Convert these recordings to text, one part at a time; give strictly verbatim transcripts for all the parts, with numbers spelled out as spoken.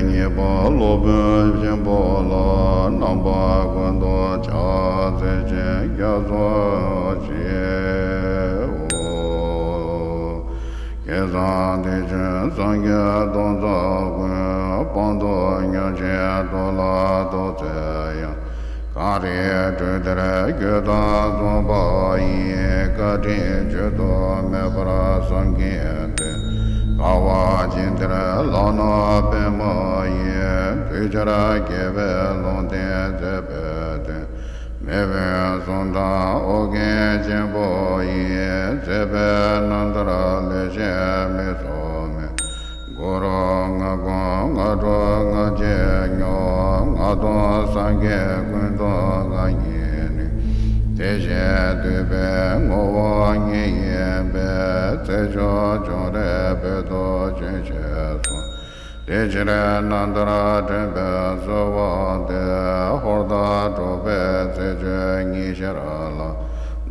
གཉིས་པ་སློབ་དཔོན་ཆེན་པོ་ལ་རྣམ་པ་ཀུན་ཏུ་ཕྱག་འཚལ་ཞིང་སྐྱབས་སུ་མཆིའོ། ཁྱེད་ཚང་དེ་བཞིན་སངས་རྒྱས་སྟོང་རྩ་ཀུན། སྤངས་རྟོགས་ཉམས་ཆེན་མཐོ་ལ་ཐུགས་བརྩེ་ཡང་། གངས་རིའི་ཁྲོད་འདིར་ཁྱོད་དང་མཚུངས་པ་ཡི། བཀའ་དྲིན་བརྗོད་དུ་མེད་པར་བསམ་གྱིས་བཏུད། དཀའ་བ་ཅན་འདིར་ལག་ན་པདྨོ་ཡིས། གདུལ་བྱར་དགྱེས་པའི་ལུང་བསྟན་མཛད་པའི་དོན། མི་བུ་གསུམ་དང་ཨོ་རྒྱན་ཆེན་པོ་ཡིས། མཛད་པའི་རྣམ་ཐར་ལེགས་བཤད་མིག་སོགས་མེད། གུ་རུ་ང་དགོངས་ང་གྲོགས་ང་རྗེས་སྙོགས། ང་དང་སངས་རྒྱས་ཀུན་རྫོགས་ང་ཉིད་ནི། བདེ་གཤེགས་འདུས་པའི་ངོ་བོ་ཉིད་ཡིན་པས། རྩེ་མཆོག་ཅོག་རའི་དཔལ་དུ་བྱོན་ཞེས་གསུངས། དེ་ཕྱིར་རྣམ་ཐར་དྲན་པས་གསོལ་བ་འདེབས། ཧོར་དང་འབྲོག་པའི་རྩེ་ཆུ་ཉི་ཤར་ལ།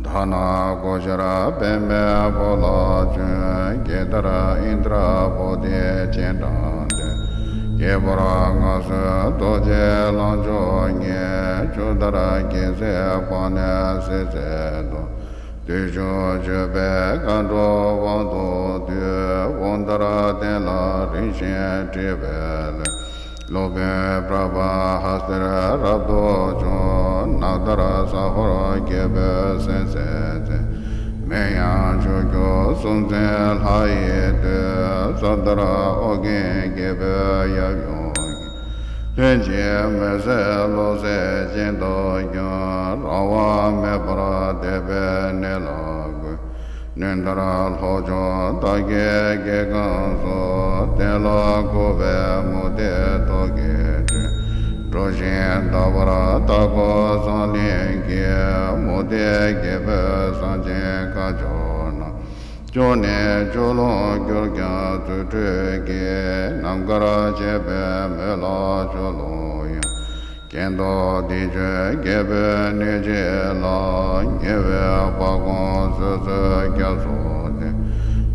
དྷ་ན་ཀོ་ཤར་པདྨའི་བོ་ལ་བྱོན། ཇི་ལྟར་ཨིནྡྲ་བོ་དྷི་སྤྱན་དྲངས་ཏེ། དཀྱིལ་འཁོར་མངའ་གསོལ་རྡོ་རྗེ་ལྷ་མཆོག་བརྙེས། ཇི་ལྟར་རྒྱལ་སྲས་དཔག་མེད་བསད་མཛད་དོ། བདུད་ཕྱོགས་འགྱོད་པའི་མཁའ་འགྲོ་དབང་དུ་བསྡུས། དབང་ལྡན་གཏན་ལ་རིམ་བཞིན་ཁྲིད་པའི་སླད། སློབ་དཔོན་པྲ་བྷ་ཧ་སྟིར་རབ་ཏུ་བྱུང་། ནགས་དཀར་ཟ་ཧོར་རྒྱལ་པོའི་སེམས་ཟད་མཚོན། མིང་ཡང་ཆོས་སྐྱོང་སུམ་རྩེན་ལྷ་ཡི་མཐུ། ས་ལྡིར་ཨོ་རྒྱན་རྒྱལ་པོའི་ཡབ་ཡུམ་གྱིས། ལྷན་ཅིག་མེལ་ཟས་བློ་གསལ་སྦྱིན་དུ་བསྐྱངས། རང་དབང་མེད་པར་དད་པས་གནས་ལ་བཀོད། ནུས་མཐར་ལྷོ་ཕྱོགས་དར་གྱི་རྒྱལ་ཁམས་སུ། བསྟན་ལ་མགུ་བའི་མུ་སྟེགས་ཐོག་གི་ཁྲོད། གྲུ་བཞི་ཟླ་བར་ལྟ་བུ་བཟང་ལེན་གྱིས། མུ་སྟེགས་རྒྱལ་པོས་གསང་ཆེན་བཀའ་ཕྱོགས་གནང་། སྐྱོབ་ནས་ཕྱོགས་ལྷུང་གྱུར་ཀྱང་རྫུ་འཕྲུལ་གྱིས། རྣམ་དཀར་ཆེ་བའི་མོད་ལ་ཕྱོགས་ལྷུང་ཡང་། གྱེན་ལྡོག་དེ་ཆོས་རྒྱལ་པོའི་གནས་བྱེད་ལ། ཉེ་བའི་དཔའ་རྐང་སོ་སོའི་སྐྱབས་སུ་མཆི།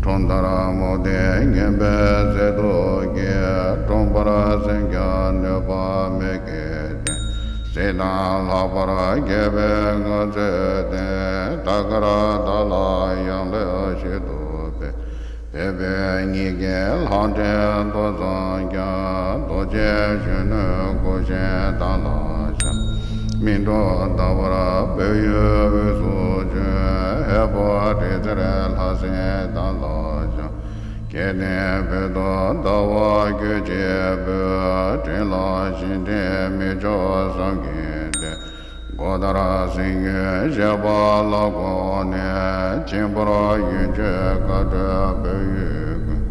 ཁྲོམ་ལྟར་མུ་སྟེགས་ངན་པའི་རྫས་དུག་གིས། ཁྲོམ་པར་སེམས་ཀྱང་གནོད་པ་མེད་ཀྱི་སྟེང་། གཟི་དང་ལྷག་པར་རྒྱལ་པོའི་མངའ་གསོལ་ཏེ། དར་དཀར་དར་ལ་ཡང་ལེགས་ཤིན་ཏུ་སྤེལ། བོད་པའི་ཉིད་ཀྱི་ལྷ་འདྲེ་མདོ་ཙམ་ཀྱང་། རྡོ་རྗེ་གཞོན་ནུའི་སྐུ་བཞེངས་དར་ལ་ཤར། སྨིན་དྲུག་ཟླ་བར་བོད་ཡུལ་དབུས་སུ་བྱོན། ཧས་པོ་དྲི་ཟའི་ལྷ་སྲིན་དར་ལ་ཤར། སྐལ་ལྡན་བོད་དུ་ཟླ་བ་དགུ་བྱེད་པོས། སྤྲིན་ལ་བཞེངས་ཏེ་མི་ཆོག་བསམ་གྱིན་ཏེ། མགོ་ལྟར་སེང་གེའི་ཞལ་པར་ལ་བཀོད་ནས། ཕྱིང་ཕོར་གཡུ་བྱུས་དཀར་སྤྲོས་བོད་ཡུལ་ཀུན།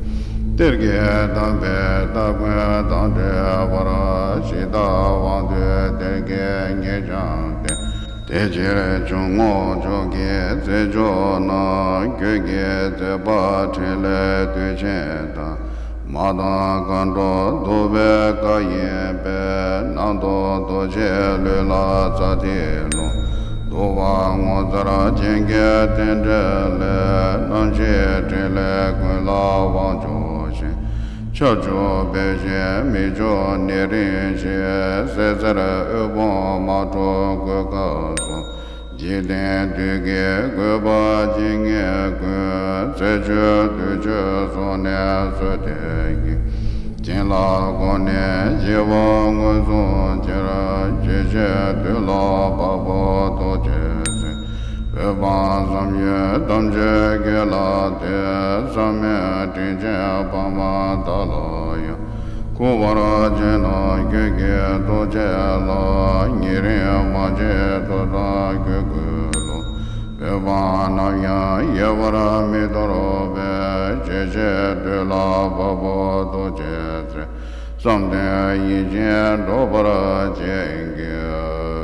གཏེར་གྱི་གདམས་པས་སྟ་གོན་དང་འབྲེལ་བར། གཞི་བདག་དབང་འདུས་གཏེར་གྱི་ཉེ་འཆང་སྟེ། དེ་ཕྱིར་ཆུ་སྔོན་ཕྱོགས་ཀྱི་རྩེ་མཆོག་ན། ཁྱོད་ཀྱི་མཛད་པ་འཕྲིན་ལས་དུས་ཆེན་དང་། མ་དང་མཁའ་འགྲོ་འདུ་བའི་བཀའ་ཡིན་པས། ནང་དུ་རྡོ་རྗེའི་ལུས་ལ་རྩ་མཐིལ་ལྷུང་། འདུ་བ་ངོ་མཚར་ཅན་གྱི་རྟེན་འབྲེལ་ལས། རྣམ་བཞིའི་ཕྲིན་ལས་ཀུན་ལ་དབང་ཕྱུག་ཞིང་། ཁྱབ་འཇུག་བེ་ཤའི་མིག་ཆུ་ནད་རིམས་ཞི། བསད་ཚེར་དབུལ་ཕོངས་དམག་འཁྲུག་གོད་ཁ་སོགས། འཇིག་རྟེན་བདུད་ཀྱི་རྒོད་པ་ཇི་སྙེད་ཀུན། རྩད་གཅོད་བདུད་གཅོད་སོགས་ནད་གསོད་དེ་ཉིད། བྱིན་རླབས་སྒོ་ནས་ཞི་བ་མངོན་སུམ་གྱུར། ཇི་སྲིད་འདུལ་བ་དཔའ་བོ་རྡོ་རྗེ་སེམས། འོད་དཔག་བསམ་ཡས་དམ་ཆོས་དགེ་ལ་དད། བསམ་མེད་དྲིན་ཅན་ཕ་མ་དག་ལ་ཡང་། འཁུ་བར་བྱེད་ན་ཁྱོད་ཀྱི་ཐུགས་རྗེ་ལ། ཉེ་རིང་མ་མཆིས་ཐུགས་དམ་གུས་བསྐུལ་ལོ། འོད་དཔག་ནམ་ཡང་ཡལ་བར་མི་དོར་བའི། ཇི་སྲིད་འདུལ་བ་དཔའ་བོ་རྡོ་རྗེ་སེམས། བསམ་དོན་ཡིད་བཞིན་འགྲུབ་པར་བྱིན་གྱིས།